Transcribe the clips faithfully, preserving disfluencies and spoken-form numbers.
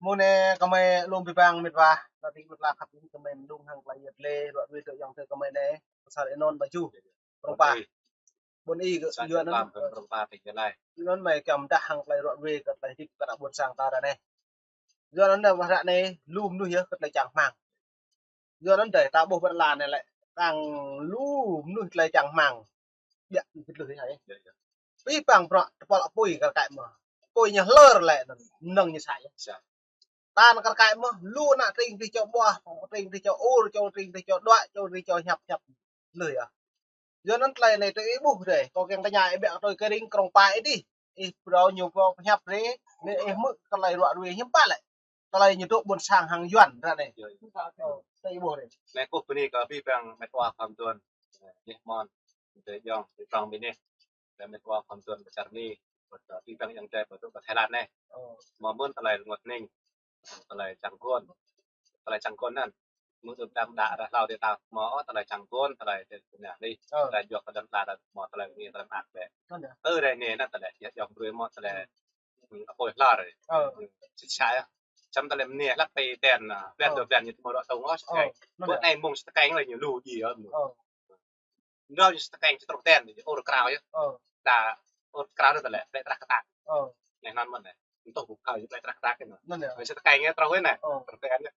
Mơ̆ng anai kơmơi lŏm abih bang mĕt wa, ta ƀing mĕt wa khăp, kơmơi mơdung hăng tơlơi yet lĕ, ruă ruê tơ yŏng tơ kơmơi anai, pơsar anŭn baju. Prong pa. Ƀôn i kơ, yua anŭn, prong pa pĕ jơlai. Yua anŭn mơi kiăng mơdah hăng tơlơi ruă ruê kơ tơlơi hơdip kơ ană ƀôn sang ta ră anai. Yua anŭn đa wah ră anai, lu mơnuih yơh kơ tơlơi čang rơmang. Yua anŭn đa ta ƀuh ƀơi lŏn anai lĕ, tăng lu mơnuih tơlơi čang rơmang. Biă kơ tơlơi hai. Abih bang bruă tơpul apui kar kaĭ mơ̆. Apui ñu hlơr lĕ anŭn, mơnơ̆ng ñu sa yơh. Sa. Tan kar kaĭ mơ̆, lu ană tring tih čô ƀuah, tring tih čô ur, čô tring tih čô đuaĭ, čô tring čô hiăp hiăp. Lơi ah. Yua anŭn tơlơi anai tui ih ƀuh dêh, kâo kiăng tơña ih biă tui kơ ring krong pa ih dih. Ih phrâo ñu phrâo pơhiăp rê, anai ih hmư̆ tơlơi ruă ruê hiư̆m pă lĕ. Tơlơi ñu dŏ ƀôn sang hăng Yuan ră anai. Yơh. Ơ, tui ih ƀuh rê. Anai kâo bơni kơ abih bang mĕt wa khua mơtuan. Ñeh mon, tơ yŏng, tơ prong ƀing anai. Kơ mĕt wa khua mơtuan pơ čar Mi, pơ abih bang ayŏng adơi pơ dŏ pơ Thái Lan anai. Ơ. Mơ̆ mơ̆n tơlơi rơngot hning. Tơlơi čang rơgon. Tơlơi čang rơgon anŭn. Mơ̆ng tơm đam đă ră hlâo tơ ta mơ̆ tơlơi čang rơgon, tơlơi tơ tơnah anai. Ơ. Tơlơi juă kơ đam đă ră mơ̆ tơlơi anai tơlơi mơak bĕ. Anŭn yơh. Ơ, ră anai anŭn tơlơi, yơh, yŏng brơi mơ̆ tơlơi, ơ, apui hlơr. Ơ. Sĭt sa yơh. Čăm tơlơi mơnê hlăk pơ ten, ơ, blan dua blan ñu tơmơ̆ rŏ tông ôh. Ơ. Anŭn yơh. Bơ anai mơ̆ng sơkeng lĕ ñu lu ji yơh. Ơ. Ndrao ñu sơkeng čơtrŭ ten, ñu ur krao yơh. Ơ. Đa ur krao anŭn tơlơi, plĕ trah kơtang. Ơ. Anai anŭn mơ̆n anai. Tŭ kơ kâo ñu plĕ trah kơtang kơ anŭn. Anŭn yơh. Ñu sơkeng yơh trŭ yơh anai. Ơ. Trŭ ten yơh.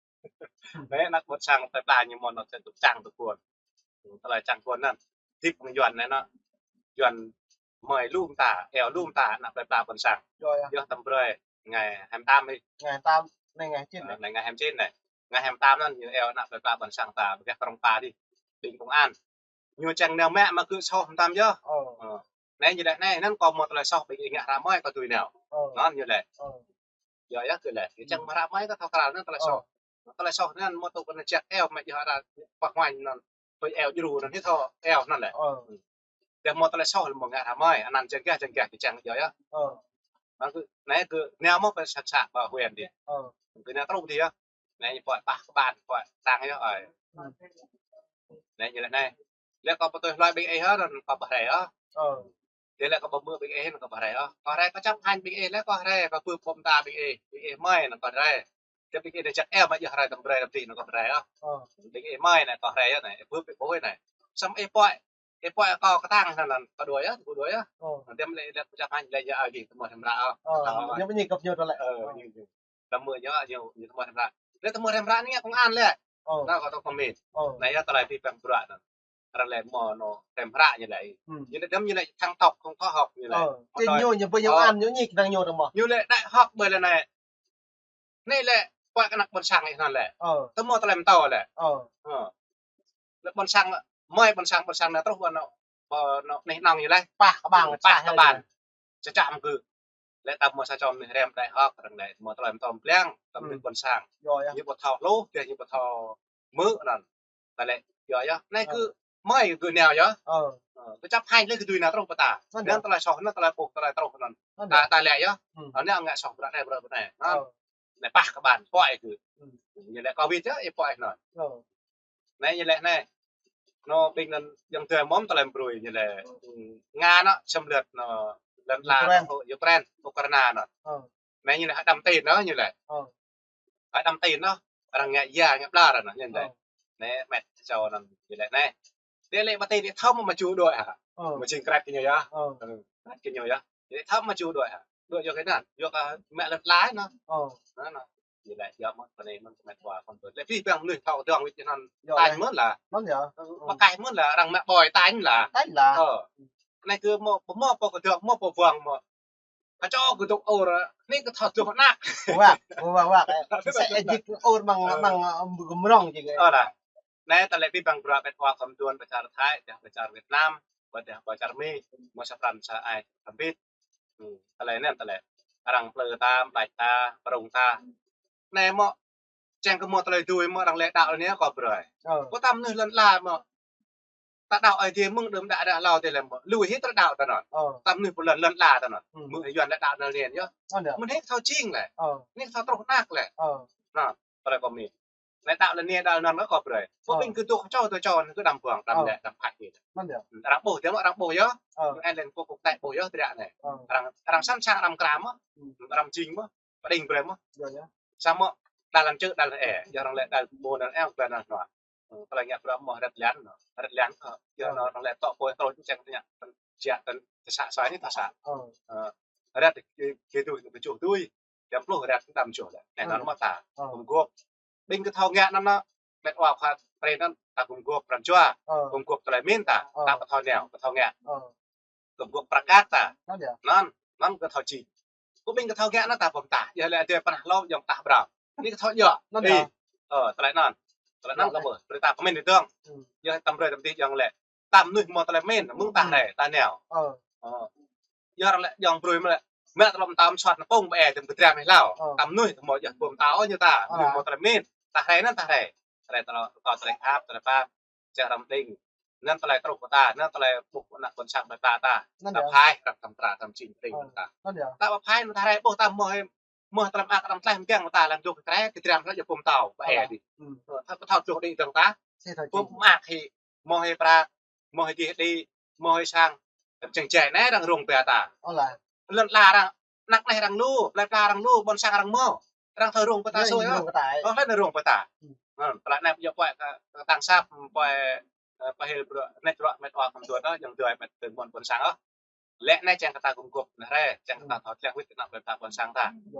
Anai ană ƀôn sang plơi pla ñu mơ̆n anŭn tơlơi čang tơkuan. Tơlơi čang kuan anŭn. Hơdip hăng Yuan anai anŭn. Yuan mơi lu mơta, eo lu mơta ană plơi pla ƀôn sang. Yơh, yơh. Yơh tơm brơi, ngày hai mươi tám đi. Ngày hai mươi tám, anai ngày hai mươi chín. Ơ, anai. Anai ngày hai mươi chín anai. Ngày hai mươi tám anŭn ñu eo ană plơi pla ƀôn sang ta, ƀơi gah prong pa dih. Ƀing công an. Ñu čang nao mă mă kơ soh mơtam yơh. Ơ. Ơ. Anai ñu lĕ anai, anŭn kâo mơ̆ tơlơi soh ƀing ih ngă hră mơi kâo tui nao. Ơ. Anŭn ñu lĕ. Ơ. Yơh, yơh, kơ lĕ. Ñu čang mă hră mơi kơ thâo krăn anŭn tơlơi soh. Ơ. Tơlơi soh anŭn mơ̆ tŭ kơ ană ček eo mă yơh hră pơhuañ anŭn. Pơ eo djru anŭn hĭ thâo eo anŭn lĕ. Ơ. Tơdah mơ̆ tơlơi soh lĕ mơ̆ ngă hră mơi, anăn jơngkeh jơngkeh kơ čang yơh yơh. Ơ. Anŭn kơ, anai kơ nao mơ̆ pơ sat sat pơ huyện dih. Ơ. Kơ nao truh dih yơh. Anai ñu pơhiăp pah kơ ƀan, pơhiăp tăng yơh, ơi. Ơ. Anai ñu lĕ anai. Lĕ kâo pơtui hloi ƀing ih yơh, anŭn kâo pơhrĕ yơh. Ơ. Dih lĕ kâo pơmư̆ ƀing ih, anŭn kâo pơhrĕ yơh. Kâo hrĕ kâo čăp hañ ƀing ih, lĕ kâo hrĕ kâo pơmư̆ pơmta ƀing ih. Ƀing ih mơi, anŭn kâo hrĕ. Tơdah ƀing ih djă̱ eo mă yơh hrơi tơm brơi tơm dih anŭn kâo brơi yơh. Ơ. Ƀing ih mơi anai kâo hrĕ yơh anai, ih bưp ih ƀuh anai. Samơ̆ ih pơhiăp, ih pơhiăp kâo kơtang anŭn anŭn kâo đuaĭ yơh, kâo đuaĭ yơh. Ơ. Anŭn tơm lĕ lĕ kâo čăp hañ lĕ yơh agi tơmơ̆ hrĕ mơ̆ ră. Ơ. Ơ. Ñu bơni kâo ñu tơlơi. Ơ, ñu, ñu. Tơmơ̆ ñu, ñu, ñu tơmơ̆ hrĕ mơ̆ ră. Lĕ tơmơ̆ hrĕ mơ̆ ră anai ngă công an lĕ. Ơ. Anŭn kâo tŏ kơmĭn. Ơ. Anai yơh tơlơi abih bang bruă anŭn. Arăng lĕ mơ̆ anŭn hrĕ mơ̆ ră ñu lĕ. Ơ. Ñu lĕ đăm ñu lĕ thăng tŏk thăng kơ hŏk ñu lĕ. Ơ. Mơ̆ tơlơi. Ñu, ñu bơni công an ñu ñik năng ñu tơmơ̆. Ñu lĕ đại học ƀơi lĕ anai. Anai lĕ, pơhiăp kơ ană ƀôn sang ih anŭn lĕ. Ơ. Tơmơ̆ tơlơi mơtô lĕ. Ơ. Ơ. Lĕ ƀôn sang, mơi ƀôn sang, ƀôn sang anai truh ƀơi anŭn, ƀơi anŭn anih anŏng ñu lĕ. Pah kơ ƀang, pah kơ ƀang. Čơčăm kơ. Lĕ tơmơ̆ sa čô mơnuih hrĕm đại học, arăng lĕ, tơmơ̆ tơlơi mơtô pơblang, tơmơ̆ mơnuih ƀôn sang. Yơh, yơh. Ñu ƀu thâo hluh, dih ñu ƀu thâo hmư̆ anŭn. Tơlơi, yơh, yơh. Anai kơ, mơi kơ nao yơh. Ơ. Ơ, kơ čăp hañ lĕ kơ tui nao truh pơ ta. Anŭn yơh. Anŭn tơlơi soh, anŭn tơlơi ƀuh, tơlơi truh anŭn. Anŭn yơh. Ta, ta lĕ yơh. Ơ. Anai ngă soh bruă anai, bruă anai. Ơ. Anai pah kơ ƀan, pơhiăp kơ. Ơ. Ñu lĕ covid yơh, ih pơhiăp anŭn. Ơ. Anai ñu lĕ anai. Anŭn ƀing anŭn ayŏng adơi mơ̆n tơlơi brơi ñu lĕ. Ơ. Nga anŭn xâm lược anŭn lŏn la Ukraine. Anŭn Ukraine, Ukraine anŭn. Ơ. Anai ñu lĕ hơđăm tin anŭn ñu lĕ. Ơ. Hơđăm tin anŭn. Arăng ngă ya ngă ƀlŏr anŭn ñu lĕ. Ơ. Anai mĕt čô anŭn ñu lĕ anai. Dih lĕ ƀă tin dih thâo mơ̆ mă ču đuaĭ hă. Ơ. Mă jing krăt kơ ñu yơh. Ơ. Ơ, krăt kơ ñu yơh. Dih thâo mă ču đuaĭ hă. Đuaĭ yua kơ anŭn. Yua kơ mă lŏn la anŭn. Ơ. Anŭn anŭn. Ñu lĕ yơh mơ̆n, pơ anai mơ̆n kơ mĕt wa khua mơtuan. Lĕ abih bang mơnuih thâo kơdơ̆ng wĭt anŭn. Yơh, tañ anai. Mơ̆n lah. Anŭn yơh. Ơ, pơkai mơ̆n lah, arăng mă ƀơi tañ lah. Tañ lah. Ơ. Anai kơ mơ̆, mơ̆ pô kơdơ̆ng, mơ̆ pô wang mơ̆. Kơ čô kơ dŏ ur, anai kơ thâo dŏ anăk. Wah, wah, wah, wah. Sa ih jik ur mơ̆ng, ơ, mơ̆ng, ơ, gơmrong jik. Ơ lah. Anai tơlơi abih bang bruă mĕt wa khua mơtuan pơ čar Thái, dih pơ čar Việt Nam, ƀôdah pơ čar Mi, mơ̆ sa pran sa ai, sa bit. Ơ, tơlơi anai tơlơi. Arăng plư ta, mlač ta, prung ta. Anai mơ̆, čang kơ mơ̆ tơlơi dưi mơ̆ arăng lĕ đaŏ anai kơ brơi. Ơ. Kơ ta mơnuih lŏn la mơ̆. Ta đaŏ Ơi Adai mơ̆ng đưm đă ră hlâo dih lĕ mơ̆. Lui hĭ ta đaŏ ta anŭn. Ơ. Ta mơnuih pơ lŏn, lŏn la ta anŭn. Ơ. Mơ̆ Yuan lĕ đaŏ anŭn lĕ yơh. Ơ, anŭn yơh. Mơ̆ hĭ thâo jing lĕ. Ơ. Anai thâo truh anăk lĕ. Ơ. Anŭn. Tơlơi kơ mi. Lĕ đaŏ lĕ anai đaŏ anŭn kơ brơi. Ơ. Kơ ƀing kơ dŏ kơ čô kơ čô anŭn kơ đăm buang, đăm lĕ, đăm phat hĭ. Anŭn yơh. Arăng ƀuh, dih mơ̆ arăng ƀuh yơh. Ơ. Ơ, lĕ kơ kơ tĕ ƀuh yơh, tơdră anai. Ơ. Arăng, arăng săn sang arăng kram mơ̆. Ơ. Arăng jing mơ̆. Pơđing brơi mơ̆. Yơh, yơh. Samơ̆ đa lăn čư̆, đa lăn ê, yua arăng lĕ đa ƀu lăn ê, đa lăn hnuă. Ơ, tơlơi ngă bruă mơ̆ rĕt lăn, rĕt lăn, ơ, yua anŭn arăng lĕ tŏ pô tơlơi čeng tơña, jă tơ̆n, tơsă soi ñu tơsă. Ơ, rĕt kơ, kơ tui, kơ čuh tui. Jăm pluh rĕt tam čuh lĕ. Anŭn mơ̆ ta. Gum gôp. Ƀing kơ thâo ngă anŭn, mĕt wa khua prê anŭn, ta gum gôp pran jua. Gum gôp tơlơi min ta, ta pơthâo nao, pơthâo ngă. Gum gôp prăk kăk ta. Anŭn, anŭn kơ thâo čih. Kơ ƀing kơ thâo ngă anŭn ta pơm ta. Yua lĕ adơi pơnah lŏm yơh ta brơi. Ƀing kơ thâo djơ̆. Ơ, tơlơi anŭn. Tơlơi anŭn kơ ƀuh. Brơi ta pơmin dơ̆ng. Yua tam brơi tam dih yơh lĕ. Ta mơnuih mơ̆ tơlơi min, mơ̆ng ta rai, ta nao. Ơ. Yua arăng lĕ yơh brơi mơ̆ lĕ. Mă tơlơi ta mơ̆ suat nao pơ̆ng ƀơi tơm kơtram hlâo. Ta mơnuih mơ̆ yơh pơm ta ôh ñu ta. Mơnuih mơ̆ tơlơi min. Ta rai anŭn ta rai. Rai tơlơi, tơlơi hăp, tơlơi pap. Čar răm đing. Anŭn tơlơi truh kơ ta, anŭn tơlơi ƀuh ană ƀôn sang ƀơi ta. Ta phai, răm tam tra, tam čing đing ta. Ta phai anŭn ta rai ƀuh ta mơ̆, mơ̆ tơlơi mơak răm tlaih mơkiăng ta lăng dŏ kơ krê, kơtram lăng jơ̆ pơm ta ƀơi dih. Ta pơthâo čuh đĭ dơ̆ng ta. Pơm mơak hĭ, mơ̆ hĭ prăk, mơ̆ hĭ dih đĭ, mơ̆ hĭ sang. Čeng čai anai arăng rông ƀơi ta. Lŏn ala arăng, anăk anai arăng lu, plơi pla arăng lu, ƀôn sang arăng mơ̆. Arăng thâo rông ƀơi ta sui ôh. Ơ, hlơi anai rông ƀơi ta. Ơ, tơlơi anai yơh pơai kơ, kơ tăng sap, pơai, ơ, pơhil bruă, anai bruă mĕt wa khăm tuăt ôh, yơh dui mĕt tơ̆ng ƀôn, ƀôn sang ôh. Lĕ anai čang kơ ta gum gôp anai rai, čang kơ ta thâo tlaih wĭt ană ƀôn ta ƀôn sang ta.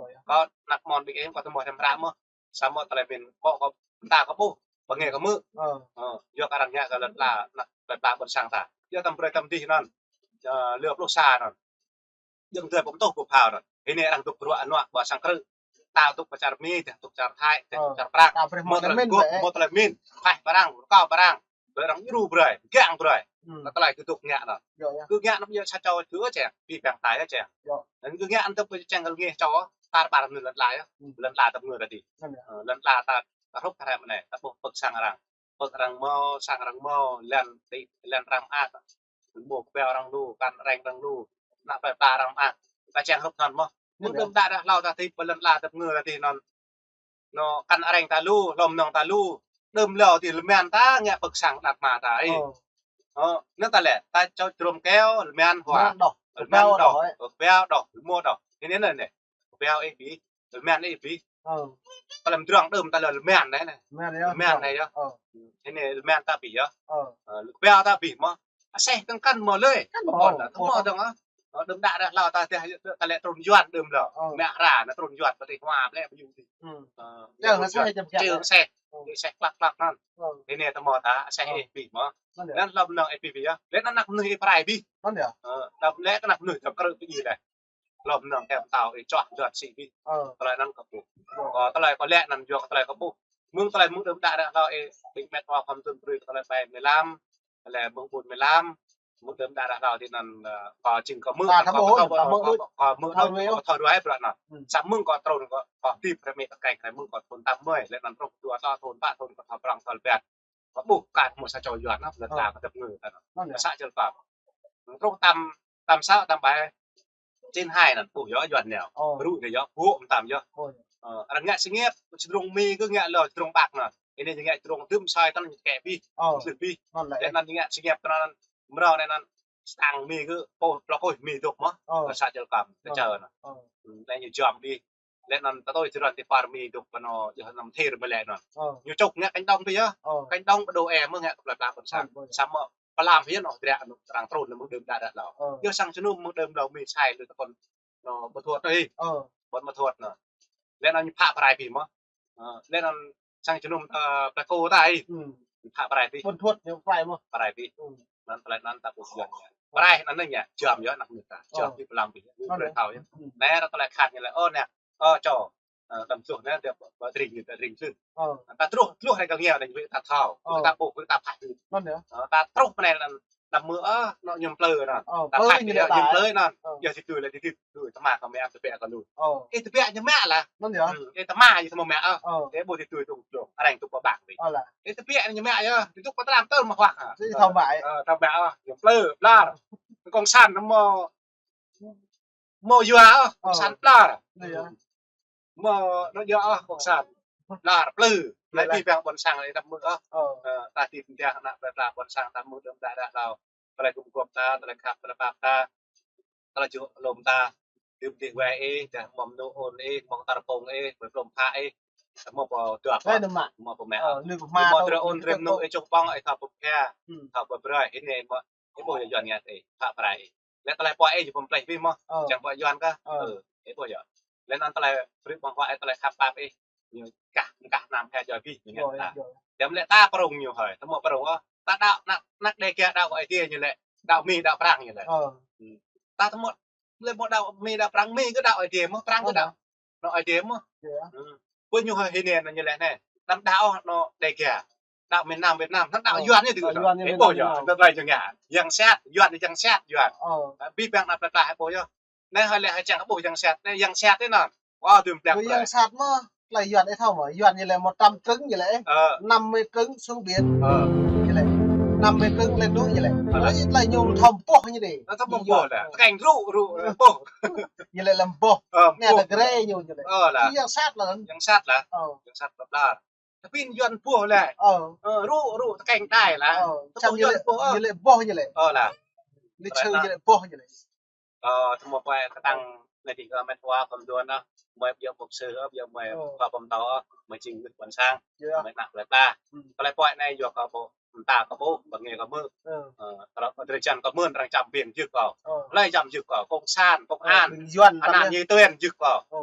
Kơ anăk mơ̆n ƀing ih kơ tơmơ̆ răm ră mơ̆. Samơ̆ tơlơi min kơ, kơ ta kơ ƀuh, pơngê kơ hmư̆. Ơ, yua kơ arăng ngă kơ lŏn ala, ană ƀôn ta ƀôn sang ta. Yua tam brơi tam dih anŭn. Ơ, lơ pluh sa anŭn. Jơ̆ng tơlơi pơm tuh pơphao anŭn. Hĭ anai arăng dŏ bruă anŏ ƀơi sang krư̆. Ta dŏ pơ čar Mi, ta dŏ čar Thai, ta dŏ čar Prang. Mơ̆ tơlơi gôp, mơ̆ tơlơi min. Phai pơ arăng, rơkâo pơ arăng. Brơi arăng djru brơi, gang brơi. Anŭn tơlơi kơ dŏ ngă anŭn. Kơ ngă anŭn yơh sa čô čư čang, ƀing ta yơh čang. Anŭn kơ ngă anŭn tơ̆ pơ čang kơ ngă čô, tar ƀar anŭn lŏn ala yơh. Lŏn ala tơ̆m ngơ ta dih. Ơ, lŏn ala ta, ta hrup ta rai mơ̆n anai, ta ƀuh pơ̆k sang arăng. Pơ̆k arăng mơ̆, sang arăng mơ̆, lăn đĭ, lăn arăng mơak. Ƀuh kơƀao arăng lu, kăn arăng arăng lu. Ană plơi pla arăng mơak. Ta čang hrup anŭn mơ̆. Mơ̆ng đưm đă đă hlâo ta tĭp pơ lŏn ala tơ̆m ngơ ta dih anŭn. Anŭn kăn arăng ta lu, hlŏm nŏng ta lu. Đưm hlâo dih lơman ta ngă pơ̆k sang đăp mă ta ih. Ơ, anŭn ta lĕ, ta čô črôm keo, lơman hua. Lơman đôh. Kơƀao đôh, lơmô đôh. Hĭ anai anŭn anai. Kơƀao ih ƀih, lơman ih ƀih. Tơlơi mơdrŏng đưm ta lĕ lơman anai anai. Lơman anai yơh. Hĭ anai lơman ta ƀih yơh. Ơ, kơƀao ta ƀih mơ̆. Aseh kăn kăn mơ̆ lơi. Kăn mơ̆. Kơ ƀôn ta, tơmơ̆ dơ̆ng ôh. Ơ, đưm đă đă hlâo ta dih, ta lĕ trŭn yuan đưm hlâo. Mă hra, anŭn trŭn yuan, pơtih hua, lĕ ƀu yŭ dih. Ơ, trŭn yuan. Čư aseh. Čư aseh. Aseh klăk klăk anŭn. Hĭ anai tơmơ̆ ta, aseh ih ƀih mơ̆. Anŭn hlŏm nŏng ih ƀih ƀih yơh. Lĕ anŭn anăk mơnuih ih pơrai ƀih. Anŭn yơh. Ơ, đăm lĕ kơ anăk mơnuih dăm krư̆ ƀih lĕ. Hlŏm nŏng kem tao ih čoh dŏt sĭ ƀih. Ơ. Tơlơi anŭn kơ ƀuh. Ơ, tơlơi kơ lĕ anŭn yua kơ tơlơi kơ ƀuh. Mơ̆ng tơlơi mơ̆ng đưm đă đă hlâo ih, ƀing mĕt wa khăm tuăt brơi kơ tơlơi ƀai mlam. Tơlơi mơ̆ng ƀun mlam. Mơ̆ng đưm đă đă hlâo dih anŭn, ơ, kơ jing kơ hmư̆, kơ hmư̆, kơ hmư̆, kơ thâo ruai bruă anŭn. Samơ̆ mơ̆ng kơ trŭn kơ, kơ tĭp rơmĕ kơ keng, mơ̆ng kơ thŭn tăm mơi, lĕ anŭn truh dua thŭn, thŭn pă thŭn kơ thâo prŏng thâo lơbet. Kơ ƀuh kar mơ̆ sa čô yuan anŭn, lŏn ala kơ tơ̆m ngơ ta anŭn. Kơ să čơl pap. Truh tăm, tăm să, tăm ƀai, čin hai anŭn, ƀuh yơh yuan nao. Rŭ anai yơh, ƀuh mơtam yơh. Ơ, arăng ngă sĭ ngĕp, čơdrông Mi kơ ngă lơ čơdrông ƀak anŭn. Hĭ anai ngă čơdrông tơ̆m soi tơ̆n ñu kĕ ƀih, sĭ ƀih. Lĕ anŭn ngă sĭ ngĕp tơ̆n anŭn, mrâo anai anŭn, stang Mi kơ, pô, plơi kơ Mi dŏ mơ̆. Kơ să čơl kăm, kơ čơ anŭn. Lĕ ñu jăm ƀih. Lĕ anŭn ta tui čơrăn ti par Mi dŏ pơ anŭn, yơh anŭn thir mơ̆ lĕ anŭn. Ñu čŭk ngă kăn đŏng ƀih yơh. Kăn đŏng ƀu dŏ ê mơ̆ ngă kơ plơi pla ƀôn sang. Samơ̆ pơlam hiư̆m anŭn dră anŭn arăng trŭn anŭn mơ̆ng đưm đă đă hlâo. Yơh sang jơnum mơ̆ng đưm hlâo Mi sai lu tơkŏn anŭn ƀu thuăt ih. Ƀu mă thuăt anŭn. Lĕ anŭn ñu phă pơrai ƀih mơ̆. Ơ, lĕ anŭn sang jơnum, ơ, plơi kơ ta ih. Ñu phă pơrai ƀih. Ƀu thuăt ñu pơrai mơ̆. Pơrai ƀih. Anŭn tơlơi anŭn ta ƀuh yuan. Pơrai anŭn anai ñu, jăm yơh anăk mơnuih ta. Jăm ƀih pơlam ƀih. Ñu brơi thâo yơh. Anai ră tơlơi khăt ñu lĕ, ơ, anai. Ơ, čô. Ơ, tơ̆m tluh anai, dih ƀă, ƀă tring ñu, ta tring tluh. Ơ. Ta truh, tluh rai kơ ngiao anai, wĭ ta thâo. Wĭ ta ƀuh, wĭ ta phă. Ơ, ta truh pơ anai anŭn, ta mơ̆, ơ, anŭn ñu plơi anŭn. Ta phă ñu ñu plơi anŭn. Yơh ti tui lĕ ti tui, tui, tơma kơ mơ̆ ăt tơbiă kơ lu. Ih tơbiă ñu mă lah. Ih tơma ih tơma mă, ơ. Ih ƀu ti tui tŭ tŭ, arăng tŭ pơbang ƀih. Ih tơbiă ñu mă yơh, ti tŭ pơtlam tơl mă huă. Ơ, tơbiă, ơ, ñu plơi, blar. Kông san anŭn mơ̆ mơ̆ yua ôh, kông san blar. Mơ̆ anŭn yua ôh, kông san blar, plư. Lĕ ƀing ƀôn sang lĕ tăm mơ̆ ôh. Ơ, ta tĭp tơ̆ng anăk plơi pla ƀôn sang tăm mơ̆ đưm đă đă hlâo. Tơlơi gum gôp ta, tơlơi khăp, tơlơi pap ta. Tơlơi čuh lŏm ta. Dưm dih wai ih, dah mơ̆ mơnŭ ôn ih, mơ̆ tar pông ih, mơ̆ plŏm phă ih. Mơ̆ pô duap. Ơ, nơ̆ mă. Mơ̆ pô mă. Ơ, nư̆ pơma. Mơ̆ tơ ôn rem mơnŭ ih čuh pông ih thâo pơphia. Hmm. Thâo pơbrơi, hĭ anai mơ̆, ih ƀuh yơh Yuan ngă ih, phă prai ih. Lĕ tơlơi pô ih jing pơpleh bih mơ̆. Ơ. Čang pô Yuan kah. Ơ. Ơ, ih ƀuh yơh. Lĕ anŭn tơlơi brơi ƀơ̆ng huă ih tơlơi khăp pap ih. Ñu kah, kah anăm phia joi bih, ñu ngă ta. Joi. Dăm lĕ ta prŏng ñu hơi, tơmơ̆ prŏng ôh. Ta đaŏ, anăk, anăk Dega đaŏ kơ Aê Diê ñu lĕ. Đaŏ Mi đaŏ Prăng ñu lĕ. Ơ. Hmm. Ta tơmơ̆ lĕ mơ̆ đaŏ Mi đaŏ Prăng, Mi kơ đaŏ Aê Diê mơ̆, Prăng kơ đaŏ. Anŭn ôh. Anŏ Aê Diê mơ̆. Yơh. Hmm. Pơ ñu hơi hĭ anai ñu lĕ anai. Đăm đaŏ ôh anŏ Dega. Đaŏ miền Nam Việt Nam, anăm đaŏ Yuan ñu tui. Ơ, Yuan ñu Việt Nam. Ih ƀuh yơh, anŭn tơlơi ñu ngă. Yang sat, Yuan yang sat, Yuan. Ơ. Bih bang anăp plơi pla ih ƀuh yơh. Anai hơi lĕ hơi čang ƀuh yang sat, anai yang sat anai anŭn. Ơ, dưm plĕk. Yang sat mơ̆, tơlơi Yuan ih thâo mơ̆, Yuan ñu lĕ một trăm cứng ñu lĕ. Ơ. Năm mươi cứng xuống biển. Ơ. Ñu lĕ. Năm mươi cứng lên núi ñu lĕ. Ơ. Tơlơi, tơlơi ñu thâo boh ñu đê. Anŭn thâo boh lĕ. Tơkeng rŭ, rŭ, boh. Ñu lĕ lăm boh. Ơ, anai boh. Anai grê ñu, ñu lĕ. Ơ, lah. Yang sat lah. Yang sat lah. Ơ. Yang sat blar. Tapi Yuan boh lĕ. Ơ. Ơ, rŭ, rŭ, tơkeng đai lah. Ơ. Tơmơ̆ Yuan boh, ơ. Ñu lĕ boh ñu lĕ. Ơ, lah. Lịch sử ñu lĕ boh ñu lĕ. Ơ, tơmơ̆ pô ih kơtang anai dih kơ met wa khŏm duôn ôh, mơi ƀiă ƀuh sư ôh, ƀiă mơi khua pơm tâo ôh, mơi jing mơnuih ƀôn sang, mơi anăk plơi pla. Tơlơi pô ih anai yua kơ ƀuh, mơta kơ ƀuh, bơnge kơ mơ̆. Ơ, tơlơi drơi jăn kơ mơ̆n arăng čăm biêng jưh kơ. Ơ. Tơlơi čăm jưh kơ, công sản, công an, ană ñu tuyên jưh kơ. Ơ.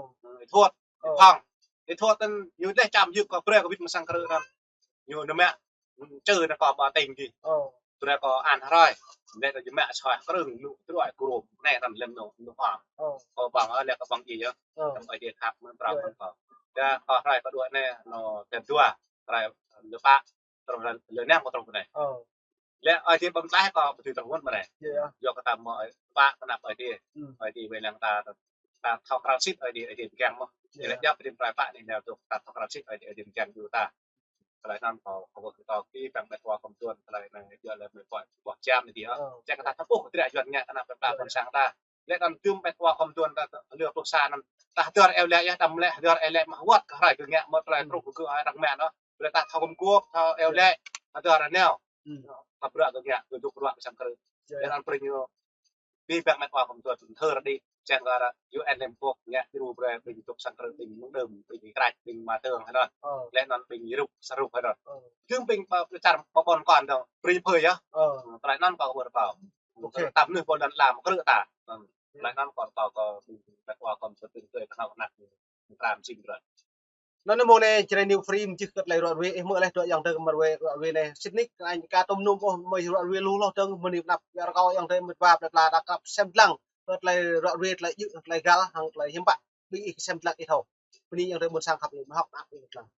Thuot, phong. Ih thuot anŭn, ñu lĕ čăm jưh kơ, brơi kơ wĭt mơ̆ng sang krư̆ anŭn. Ñu nao mă, čư nao kơ ƀă tĭng gih. Ơ. Brơi kơ an hrơi. Lĕ kơ ñu mă soi krư̆, ñu truai kơ rôm. Anai răm lem nao, nao hŏng. Ơ. Kơ ƀơ̆ng, ơ, lĕ kơ ƀơ̆ng ih yơh. Ơ. Tơm ơi dih khăp mơ̆n prŏng mơ̆n kơ. Dah kơ hrơi kơ dua anai, nao tep dua. Hrơi lơ pă, truh lơ năm kơ truh anai. Ơ. Lĕ Aê Diê ƀăm tlaih kơ ƀu dưi tơhun mơ̆ anai. Yơh. Yua kơ ta mơ̆ pă kơ anăp Aê Diê. Hmm. Aê Diê wai lăng ta, ta thâo krăn sĭt Aê Diê, Aê Diê pơgang mơ̆. Yơh. Lĕ djăp rim rai pă anai nao dŏ ta thâo krăn sĭt Aê Diê, Aê Diê pơgang yua ta. Tơlơi anŭn kâo, kâo wơ̆t kơ kâo kơ bang met wa khŏm duôn tơlơi anai yua lĕ mơi pơhiăp ƀuh jam anai dih. Ơ. Čang kơ ta thâo ƀuh kơ drơi Yuan ngă kơ anăp plơi pla ƀôn sang ta. Lĕ anŭn tơm met wa khŏm duôn ta lĕ pluh sa anŭn. Ta hơdơr eo lĕ yơh, đăm lĕ hơdơr eo lĕ mă wơ̆t kơ hrơi kơ ngă mơ̆ tơlơi truh kơ arăng mă anŭn. Brơi ta thâo gum guôp, thâo eo lĕ, hơdơr nao. Hmm. Kơ bruă kơ ngă, kơ dŏ bruă kơ sang krư̆. Yơh. Lĕ anŭn brơi ñu. Bih bang met wa khŏm duôn thơr đĭ. Čang kơ arăng U N Liên Hợp Quốc ngă djru brơi ƀing dŏ sang krư̆, ƀing mơ̆ng đưm, ƀing krač, ƀing mơtơ̆ng hơnŭn. Ơ. Lĕ anŭn ƀing Europe, Sarup hơnŭn. Ơ. Tơm ƀing ƀă čar ƀă ƀôn kon dong, brơi phơi yơh. Ơ. Tơlơi anŭn kâo wơ̆t kơ kâo. Ok. Tơlơi tăm nưh ƀôn lan lam krư̆ ta. Ơ. Tơlơi anŭn kâo wơ̆t kơ kâo, ƀing met wa khŏm duôn tơlơi kơnăl kơnăl. Tram jing brơi. Anŭn mơ̆ng anai Jrai New Free mơčih kơ tơlơi ră ruai, ih mơ̆ leh dŏ ayŏng adơi kơ mă ruai ră ruai anai. Sĭt nik, anai ka tơm num ôh, mơi ră ruai lu hloh dơ̆ng, mơ̆ anai pơanăp, yua ră kâo ayŏng adơi mơ̆ wa plơi pla ta krăp sem dlăng kơ tơlơi ră ruai, tơlơi djơ̆, tơlơi găl, hăng tơlơi hiam pă. Ƀing ih sem dlăng ih thâo. Bơni ayŏng adơi ƀôn sang khăp ih, mơ̆ hŏk anăp ih dlăng.